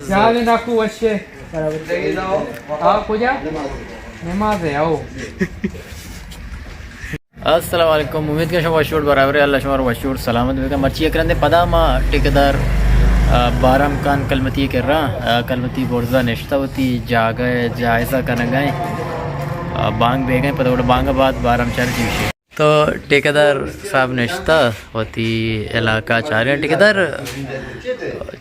چالے ناکو وشے. آ کجا؟ نماز ہے، آؤ. السلام علیکم، امید کہ شما وش وڑ برابر، اللہ شما وش وڑ سلامت بکن. مرچی یک رندے پدا ما ٹھیکیدار، آ، بارام خان کلمتی کرا، آ، کلمتی برزا نشتہ وتی جاگہ جائزہ کنگا ایں. آ، بانگ بیگا ایں، پدا گڑا بانگ بعد بارام چار جیوشی. تو ٹھیکیدار صاحب نشتہ وتی علاقہ چاریں. ٹھیکیدار،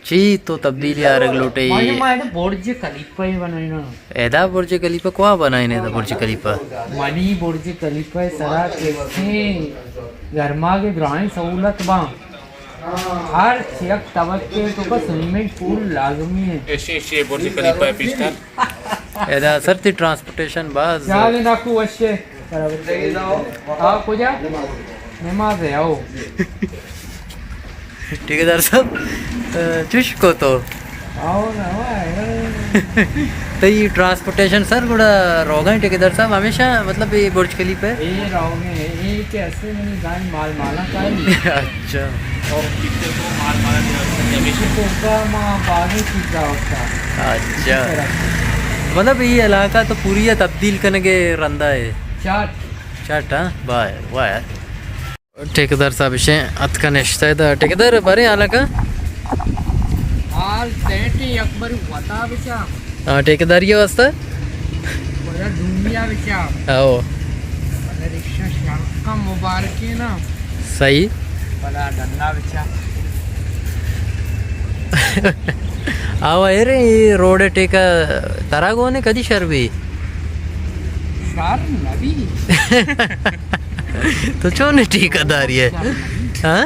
چی تو تبدیلی آرگ لوٹے؟ ما، ما ادا برج خلیفہ بنائینا. ادا برج خلیفہ کوا بنائینے؟ ادا برج خلیفہ، منی برج خلیفہ سرا کسیں گرما کے درائیں سہولت باں. ہر یک طبقے تو کا سوئمنگ پول لازمی ہے. ایشی، ایشی برج خلیفہ پیشتر. ادا سر تی ٹرانسپورٹیشن باز. چالے ناکو وشے. آ کجا؟ نماز ہے، آؤ. ٹھیکیدار صاحب، چوش کو تو؟ آؤ نا، آؤ. تئی ٹرانسپورٹیشن سر گڑا روگا ایں ٹھیکیدار صاحب، ہمیشہ مطلب یہ برج خلیفہ ہے؟ یہ روگا ایں، یہ کہ اصل منی گائیں مال مالا کاری. اچھا. اور پچھے تو مال مالا نہیں ہوتا، ہمیشہ. تو کا ما باغی چیز ہوتا. اچھا. مطلب یہ علاقہ تو پوری ہے تبدیل کرنے کے رندا ہے. چاٹ. چاٹ، ہاں؟ واہ یار، واہ یار. ٹھیکیدار صاحب اشیں اتکا نشتہ دا. ٹھیکیدار بارے حالا کا؟ حال سیٹی یک بری وتا بچا. ہاں، ٹھیکیداری واسطہ؟ ولا دنیا بچا. آؤ. ولا رکشہ شرکا مبارکی نا. صحیح. ولا ڈنا بچا. آو، اے رے، اے روڈ ٹھیکہ ترا گونے کدی شر بی؟ شر نبی. تو چون ٹھیکہ داری ہے؟ ہاں؟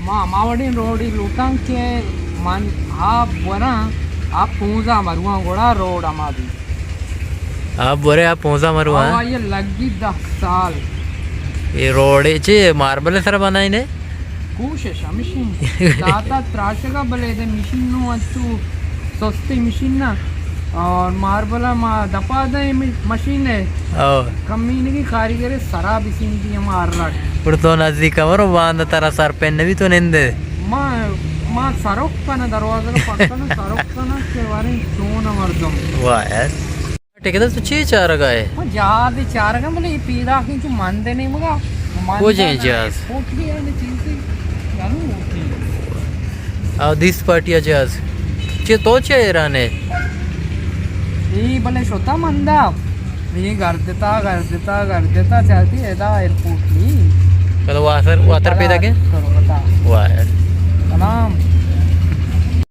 ما، ما وڑیں روڈی لوٹاں کہ من آپ وراں، آپ پونزا مرواں گڑا روڈ ہما بی. آپ برے، آپ پونزا مرواں. آوا یہ لگی دہ سال. یہ روڈ چے ماربل سر بنائینے؟ کوشش ہمیشی. داتا تراشگا بلے دے مشین نو انچو سستی مشین نا. اور ماربل ما دپا دے مشین ہے. او. کمینگی کاریگر سرا بسین دی ہم ہر رٹ. پر تو نزدیک امرو باند ترا سر پین نبی تو نندے. ما، ما سروک پنا دروازہ پکنا سروک پنا کہ وارن چون مردم. واہ یار. ٹھیکیدار تو چی چارگا ہے؟ ما جہاز چارگا، بلے یہ پیدا کی جو مند نہیں مگا. مند کجیں جہاز؟ ایئرپورٹ بھی ہے نا چیز. آ، دیست پارٹیا جہاز. چے تو چے ایران ہے؟ یہ بلے شتا مندا. یہ گردتا، گردتا، گردتا چاہتی ہے دا ایئرپورٹ نہیں. کدو واتر، واتر پیدا کے؟ کرو بتا. واہ یار. سلام.